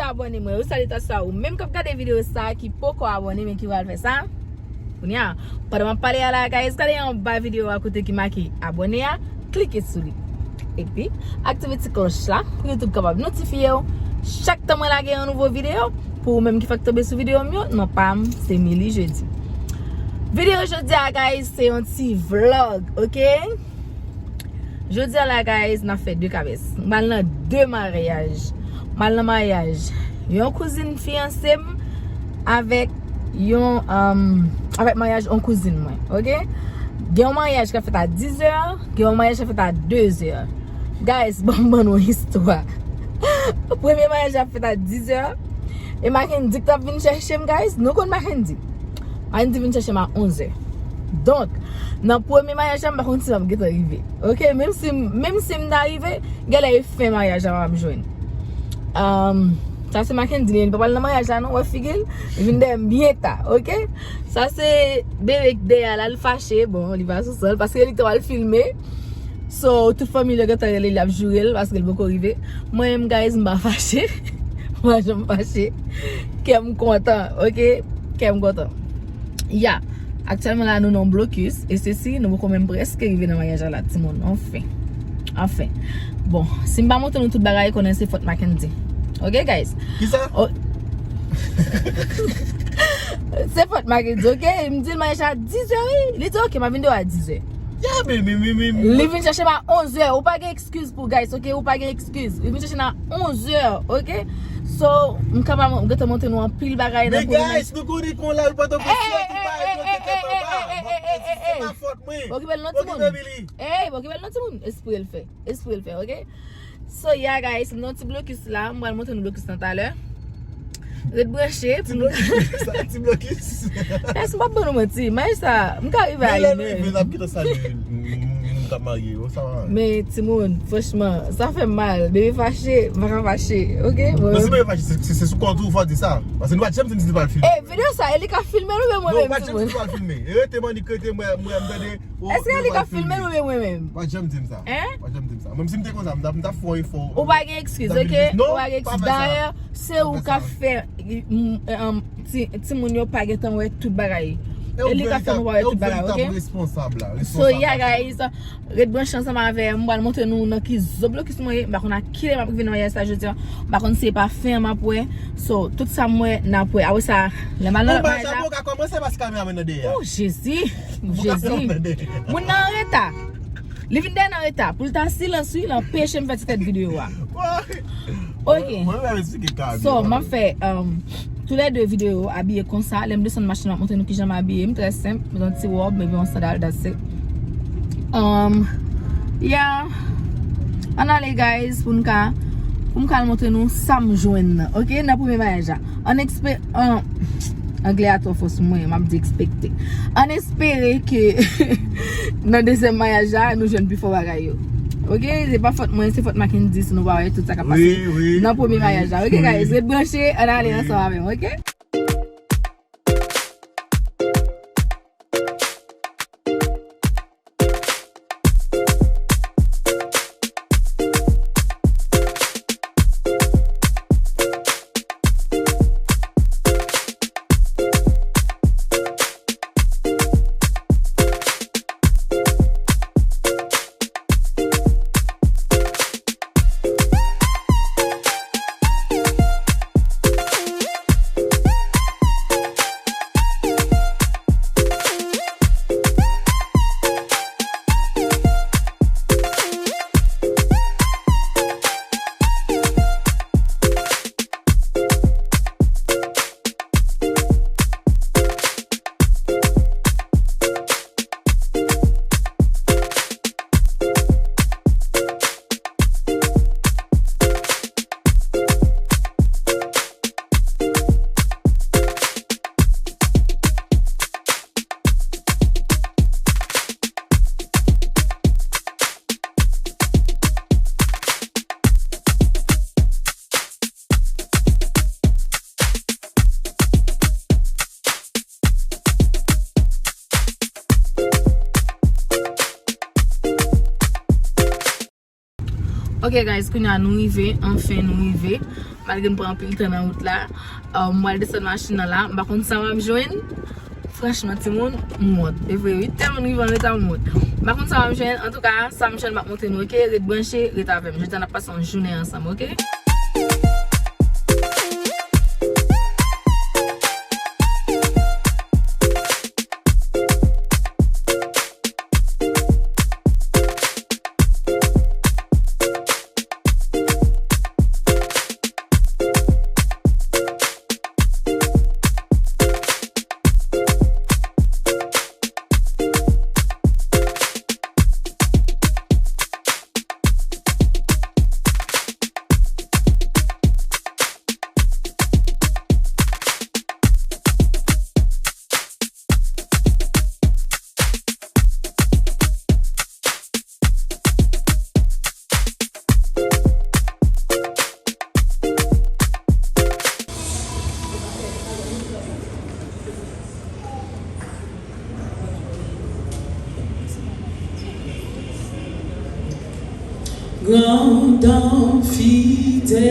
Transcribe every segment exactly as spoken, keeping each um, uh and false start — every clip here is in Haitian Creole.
Abòne mwen, ou salye ta sa ou menm k ap gade videyo sa ki poko abòne men ki pral fè sa. Kounye a, pandan m ap pale a la, guys, gade anba videyo a kote ki make abòne a, klike sou li. Epi, aktive ti klòch la pou YouTube kapab notifye w chak tan mwen lage yon nouvo videyo. Pou ou menm ki fèk tonbe sou videyo m yo, non pa m se Milly Jeudi. Videyo jodi a, guys, se yon ti vlog, ok? Jodi a la, guys, n ap fè de kabès. M al nan de maryaj. M al nan maryaj yon kouzin fiyanse m avèk yon, um, avèk maryaj yon kouzin mwen, ok? Gen yon maryaj k ap fèt a dizè, gen yon maryaj k ap fèt a dezè. Guys, ban m ban nou istwa. Premye maryaj la ap fèt a dizè. E Mackendy k t ap vin chèche m, guys. Nou konn Mackendy. Mackendy vin chèche m a onzè. Donk, nan premye maryaj la, m pa konn si m ap gentan rive. Ok, menm si, menm si m ta rive, genlè e fen maryaj la m ap jwenn. Um, sa se Mackendy, li pa pral nan maryaj la non, wè figi l, li vin dèyè m byen ta, ok? Sa se bebe k dèyè la, l fache, bon, li pa sou sòl, paske li t al filme. So, tout fanmi l yo gentan rele l, y ap joure l, paske l poko rive. Mwen menm, guys, m pa fache. M pa janm fache. Kè m kontan, ok? Kè m kontan. Ya. Aktyèlman la, nou nan blokis. E sesi, nou poko menm prèske rive nan maryaj la, timoun. Anfen. Anfen. Bon, si m pa montre nou tout bagay, konnen se fòt Mackendy. Ok, guys? Kisa? Oh. Se fòt Mackendy, ok? M di l maryaj a dizè, wi. Li di, ok, m ap vin deyò a dizè. Ya, men, men, men, men, men. Li vin chèche m a onzè. Ou pa gen ekskiz pou guys, ok? Ou pa gen ekskiz. Li vin chèche m a onzè, ok? So, m kapab, m gentan montre nou anpil bagay nan premye. Men guys, nou konnen kon la, Pòtoprens, yo, ki pa yo, ki tèt anba. Bon, se pa fòt mwen. Okipe l non, timoun. Okipe Billy. Ey, okipe l non, timoun. Espre l fè. Espre l fè, ok? So, yeah, guys, m nan ti blokis la. M pral montre nou blokis lan talè. Ret branche. Ti blokis, sa, ti blokis. Guys, m p ap ban nou manti. Maryaj sa, m ka rive a inè. Men lè nou rive, n ap gentan salye moun k ap marye yo, sa va. Men, timoun, franchman, sa fè m mal. Bebe fache, m pa ka fache, ok? Non, si bebe fache, se, se, se sou kont ou, fò di sa. Paske nou pa t janm di m si li pral filme. E, videyo sa, e li ka filme l oubyen mwen menm, timoun? Non, ou pa t janm di li pral filme. E rete m annik rete, mwen, mwen, m tande. Èske li ka filme l oubyen mwen menm? Pa janm di m sa. Hein? Pa janm di m sa. Menm si m te konn sa, m t ap, m t ap fè yon efò. Ou pa gen ekskiz, ok? Ou pa gen ekskiz. Dayè, se ou k ap fè, mm, um, ti, timoun yo pa gentan wè tout bagay. E li k ap fè nou pa wè tout bagay, ok? So, yeah, guys, ret branche ansanm avè m. M pral montre nou nan ki zo blokis mwen ye. M pa konn a kilè m ap rive nan maryaj sa jodi a. M pa konn si se pa fen an m ap wè. So, tout sa m wè, n ap wè. Apre sa, lè m al nan maryaj la. Ou ka kòmanse paske kamera mwen nan dèyè. Oh, Jezi. Jezi. Moun nan an reta. Li vin dèyè nan reta. Pou l ta silans, wi, l anpeche m fè ti tèt videyo a. Ok. So, m ap fè, um, toulède videyo abiye konsa. Lè m desann machin, m ap montre nou kijan m abiye. M trè senp. M met yon ti wòb, epi yon sandal, that's it. Um, yeah. Ann ale, guys, pou n ka, pou m ka al montre nou sa m jwenn nan. Ok, nan premye maryaj la. An ekspe-, an, anglè a twò fò sou mwen, m ap di ekspekte. An espere ke nan dezyèm maryaj la, nou jwenn pi fò bagay yo. Ok, se pa fòt mwen, se fòt Mackendy si nou pa wè tout sa k ap pase nan premye maryaj la. Ok, guys, ret branche, ann ale ansanm avè m, ok? Ok guys, kounye a nou rive, anfen nou rive. Malgre m pran anpil tan nan wout la. Uh, m pral desann machin nan la. M pa konn sa m ap jwenn. Franchman, timoun, m wont. E vre, wi, tèlman m rive an reta, m wont. M pa konn sa m ap jwenn. Antouka, sa m jwenn, m ap montre nou, ok? Ret branche, ret avè m. Jodi a, n ap pase yon jounen ansanm, ok? Grande fidélité,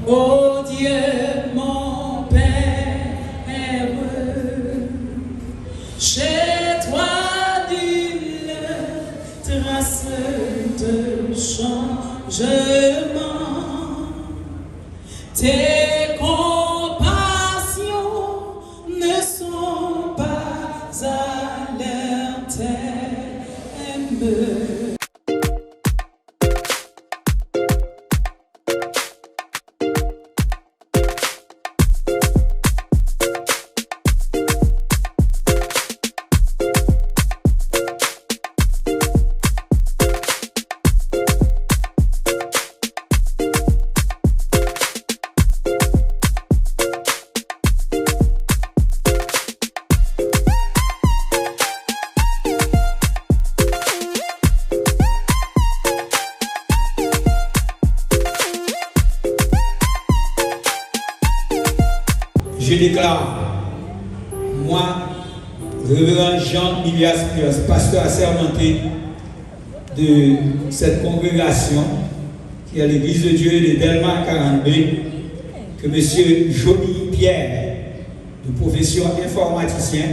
ô Dieu mon Père, chez toi nulle trace de changement. Tes compassions ne sont pas à leur terme. Je déclare, moi, Révérend Jean Milias Milias, pasteur assermenté de cette congrégation, qui est l'Église de Dieu de Dèlma quarante-deux, que Monsieur Joly Pierre, de profession informaticien,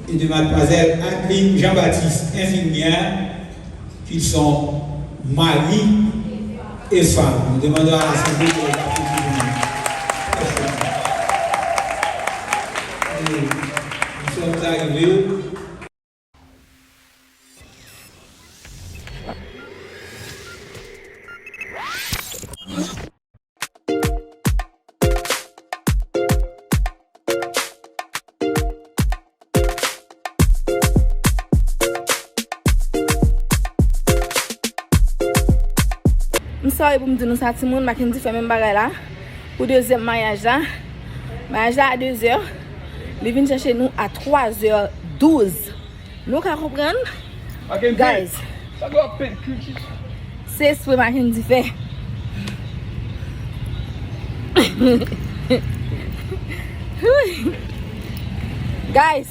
et de Mademoiselle Adeline Jean-Baptiste, infirmière, qu'ils sont mari et femme. Nous demandons à l'Assemblée de l'applaudir. Et nous sommes arrivés. M sòri pou m di nou sa, timoun, Mackendy fè menm bagay la pou dezyèm maryaj la. Maryaj la a de zè, li vin chèche nou a twa zè douz. Nou ka konprann? Guys. Se espre Mackendy fè. Guys.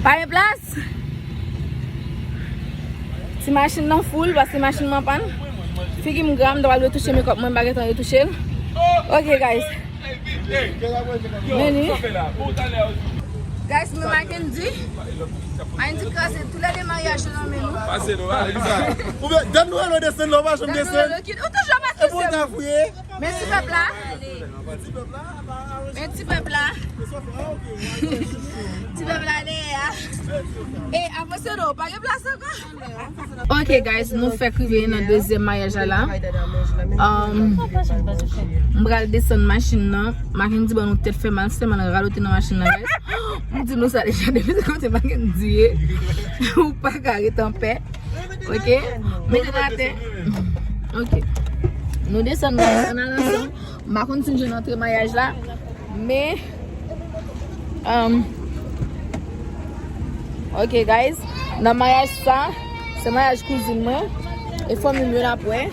Pa gen plas. Ti machin nan full, paske machin mwen pann. Figi m gra, m ta pral retouche makeup mwen, m pa gentan retouche l. Ok, guys. Men li. Guys, men Mackendy. Mackendy kraze tou lè de maryaj yo nan men nou. Pase nou, pale sa. Oubyen, dan nou alo desann la, ou pa janm desann. Ou toujou ap pase. Epi ou ta fouye. Men ti pèp la. Men ti pèp la. Ti pèp la dèyè a. E avanse non, pa gen plas ankò. Ok guys, nou fèk rive nan dezyèm maryaj la la. Um, m pral desann machin nan. Mackendy ban nou tèt fè mal, se tèlman l radote nan machin nan guys. M di nou sa deja, depi se kote Mackendy ye, ou pa ka ret anpè. Ok? Mete l atè. Ok. Nou desann, guys, ann al ansanm. M pa konn si n jwenn antre maryaj la, men, um, ok, guys, nan maryaj sa, se maryaj kouzin mwen, e fanmi m yo n ap wè.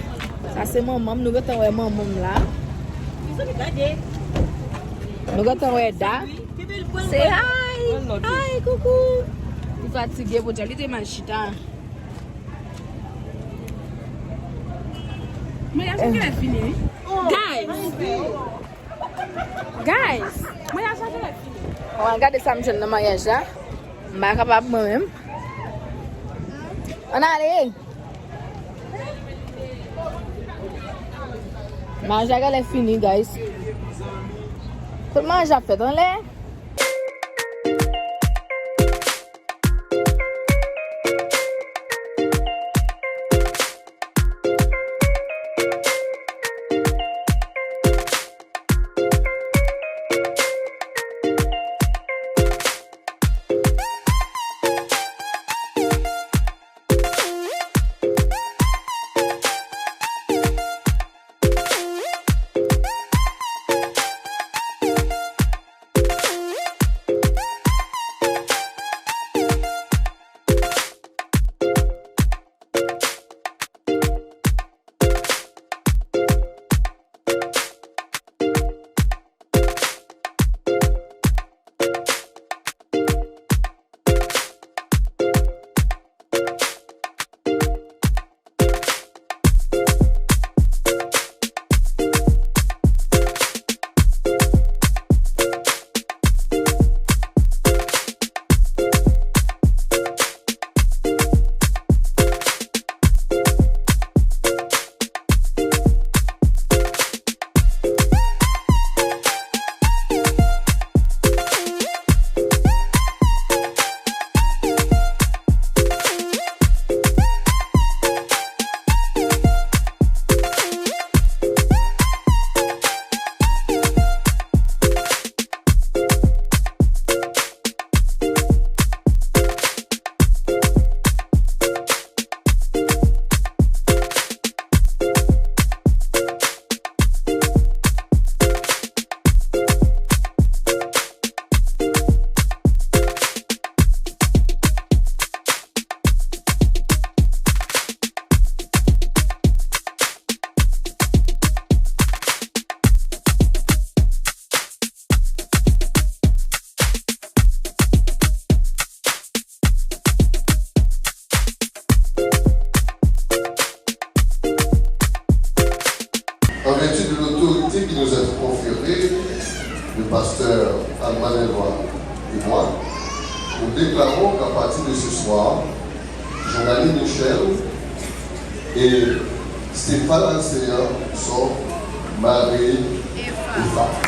Sa se manman m, nou gentan wè manman m la. Nou gentan wè Da. Say hi! Hi, coucou! Li fatige, podyab, li te mal chita. Maryaj la genlè fini, wi. Guys! Guys! Maryaj la genlè fini. Bon, gade sa m jwenn nan maryaj la. M pa kapab mwen menm. Ann ale! Maryaj la genlè fini, guys. Kot maryaj la fèt? Anlè? En vertu de l'autorité qui nous est conférée, le pasteur Alma Delva et moi, nous déclarons qu'à partir de ce soir, Jean-Dany Michel et Stéphane Alcéan sont mari et femme.